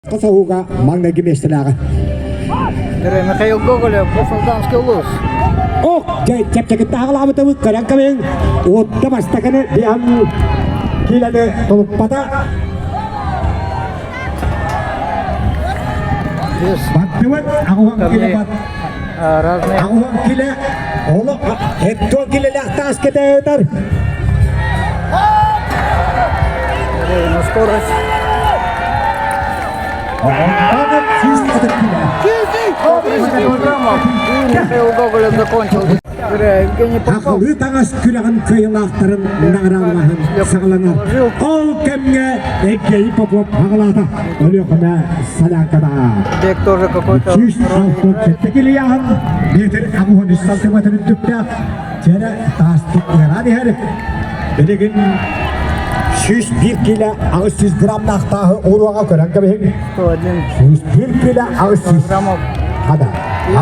Соһууга маҥнайгы миэстэлээҕэ. Михаил Гоголев, Уус-Алданский улуус. Ох, чэпчэкитэ аҕалаабытыбыт көрөн кэбиһиҥ. Уотта бастакыны биһан киилэни толуппата. Баттыбыт, аҕуһан килэ бат. Аҕуһан килэ, олох эттуон килэлээх таас кэтээтэр. На скорость. 130 килограммов. И Михаил Гоголев закончил. Евгений Попов. Сахалыы таҥас күрэҕин кыайыылаахтарын наҕараадалааһын саҕаланар. Ол кэмҥэ Евгений Попов аҕалаата Өлүөхүмэ солянката. Бег тоже какой-то. 167 килияһын метр 83 сантиметр үрдүктээх Чэрэ таастык ыараан иһэр. Билигин 101 кило 800 граммнаах тааһы уруоҕа көрөн кэбиһиҥ. 101 кило 800 Хада.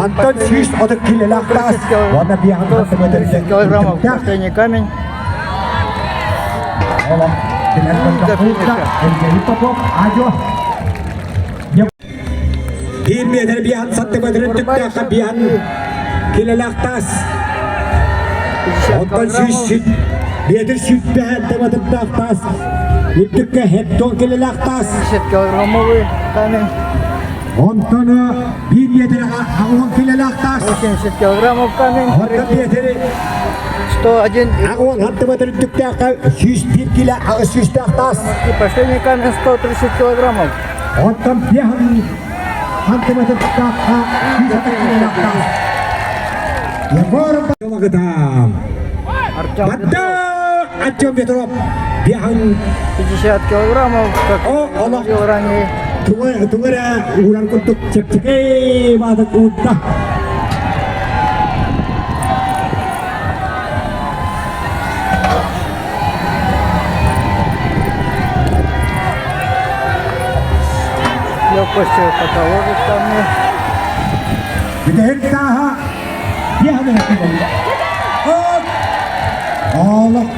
Антон 130 килолаах таас уонна биэҕин сантиметрга килограммов последний камень. Евгений Попов, Адьо. Биир миэтэрэ биэһэн сантиметрын түктээххэ биэһэн килэлээх таас. Онтон сүүс сүт метр сүүрбэһэн сантиметрдаах таас. Үрдүккэ хептон килэлээх таас. 50 килограммовый камень. Онтон биир миэтэрэҕэ аҕыһын килэлээх таас. 80 килограммов камень. Онтон миэтэри 101 аҕыһын сантиметр үрдүктээххэ 101 килэ аҕыс сүүстээх таас. И последний камень 130 килограммов. Оттон пиаһын хантыматыттаахха Егор Балагытам. Артем Батта Артем Петров пиаһын 50 килограммов, как О, олох говорил ранее. тугу эрэ уурар курдук чэпчэки баатык уутта. Легкостью пока ложит камни. Бүтэһик тааһа биэһэн Олох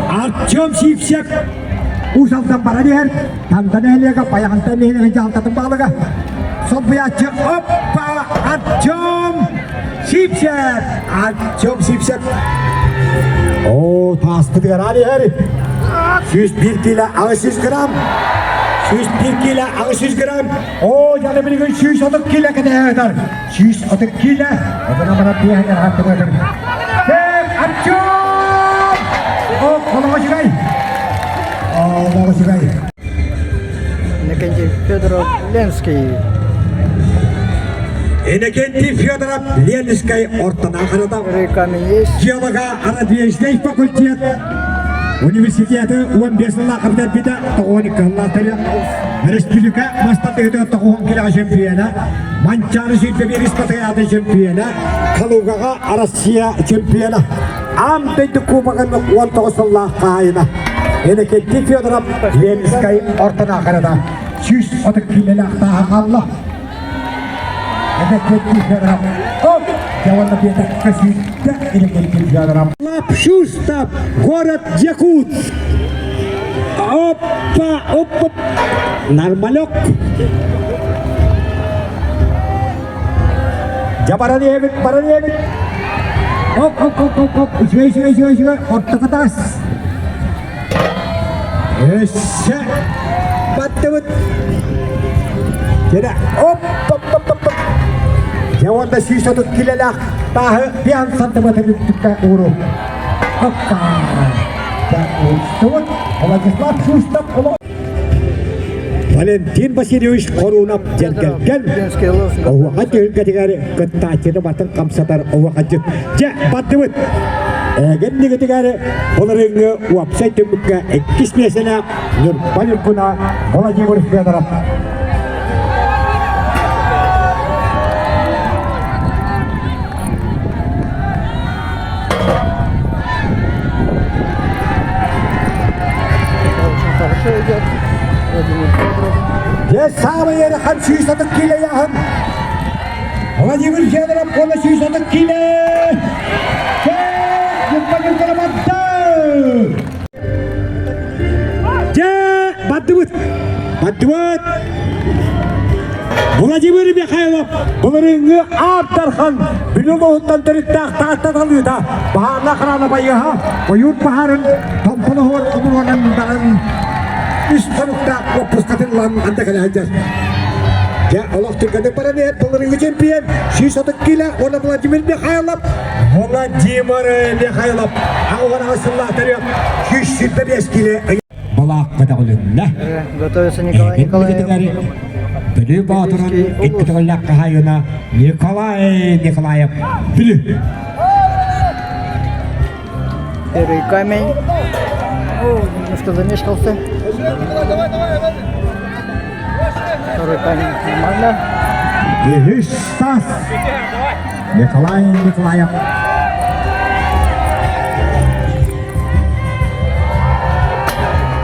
Артем Сивцев Уус Алдан баран иһэр, Танда нэһилиэгэ Байаҕантай нэһилиэгин дьаһалтатын баһылыга солбуйааччы Оппа Артем Сивцев! Артем Сивцев! Оо, тааспытыгар аан иһэр. 101 кило 800 грамм. 101 кило 800 грамм. Оо, дьаны билигин 130 кило кэтэһэр. 130 кило. Одана бара пиэһэ хаттыбатыр. Артем! О, олоҕо үчүгэй! Олоҕо үчүгэй! Иннокентий Федоров Ленский. Иннокентий Федоров Ленскэй ортонааханата Камень есть. Геолого-аналитический факультет университеты 15 сыллаах бүтэрбитэ тоҕуон икки республика мастатыгытыгар тоҕуон килэҕэ чемпиона Манчаары сүүрбэ биирис батыйаатын чемпиона Калугаҕа Россия чемпиона Аан дойду кубогын 19 сыллаах хаһаайына Иннокентий Федоров Ленскэй ортонаахарата 130 киилэлээх тааһа хаалла. Иннокентий Федоров оп! Дьэ биэтэккэ сүүрдэ Иннокентий Федоров. Лапшустов, город Якутск. Опа, оп, оп. Нормалек. Дьэ баран иһэбит, баран иһэбит. Оп, оп, оп, оп, оп. Үчүгэй, үчүгэй, үчүгэй, үчүгэй. Ортоку таас. Өссө баттыбыт. Кэлэ, оп, оп, оп, оп, оп. Дьэ уонна 130 килэлээх тааһы биан сантиметр үрдүккэ ууру. Оппа! Устубут. Владислав Шустов Валентин Васильевич Хорунов дьэргэлгэн оһуоха түһүлгэтигэр кыттааччыны батын хамсатар оһуохадьыт. Дьэ, бардыбыт! Ээгэннигитигэр былырыыҥҥы уопсай түмүккэ иккис миэсэлээх Ньурба Ньургуна Владимир Федоров. Очень хорошо идет. Владимир Федоров. Дьэ, саамай эрэ Дархан 130 киилэ ыйааһын. Владимир Федоров уонна 130 киилэ. Дьэ, бардыбыт. Бардыбыт. Владимир Михайлов былырыыҥҥы Аар Дархан Бүлүү улууһуттан төрүттээх Таатта талыыта баһаарла охрана байыаһа ойуур баһаарын томполоһуор омуруонан баран үс хонуктаах уоппускатын ылан анда кэлэ сылдьар. Дьэ, олох түргэнник баран иһэр былырыыҥҥы чемпион 130 киилэ уонна Владимир Михайлов Владимир Михайлов аҕа сыллаах төрүөх 125 киилэ Балаах көтөҕүлүннэ. Готовится Николай Николаев. Бүлүү Боотурун икки төгүллээх хаһаайына Николай Николаев. Бүлүү. Первый камень. О, немножко замешкался. Второй камень нормально. Үһүс тас. Николай Николаев.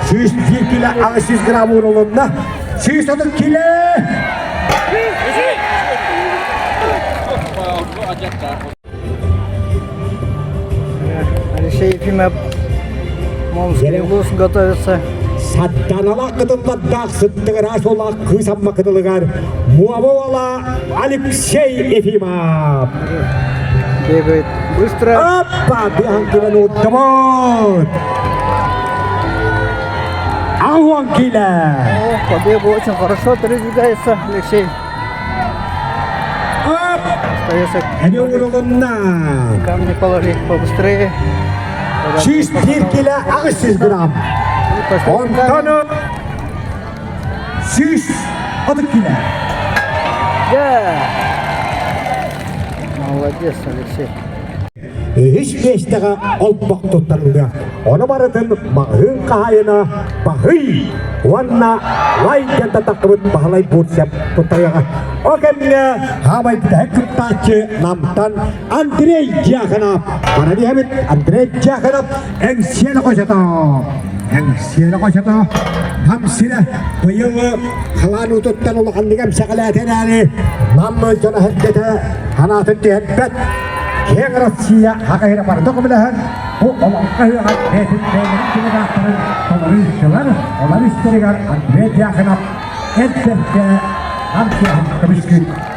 101 кило 800 грамм уурулунна. 130 кило! Алексей Ефимов, Момский улус готовится. Саттаналаах кытыллардаах сыттыгыраас уолаах кыыс Амма кытылыгар Муома уола Алексей Ефимов. Бегает быстро. Аппа, быһан килэн уттабыт. Ауан килэ. О, по бегу очень хорошо передвигается Алексей. Ап! Остается Эми уурулунна. камни положить побыстрее. 101 килэ 800 грамм. Онтон 130 килэ. Да! Молодец, Алексей. Үһүс миэстэҕэ олбох туттарыллыа. Ону барытын маҕаһыын хаһаайына Баһый уонна Лай диэн таххыбыт Баһылай Бурцев туттарыаҕа. Ол кэмҥэ хаамай бүтэһик кыттааччы Намтан Андрей Дьяконов. Баран иһэбит Андрей Дьяконов Эҥсиэлэ хочото. Эҥсиэлэ хочото Нам сирэ быйыл халаан уутуттан улаханнык эмсэҕэлээтэ эрээри Нам дьоно сэргэтэ санаатын түһэрбэт. Киэҥ Россия хакайра барда көмөлөһөн бу олоҥхо ыһыаҕар бэйэтин бэйэлэрин делегаттарын толору ыыттылар. Олор истэригэр Андрей Дьяконов эр бэрдэ Нам сиэһин көмүскүүр.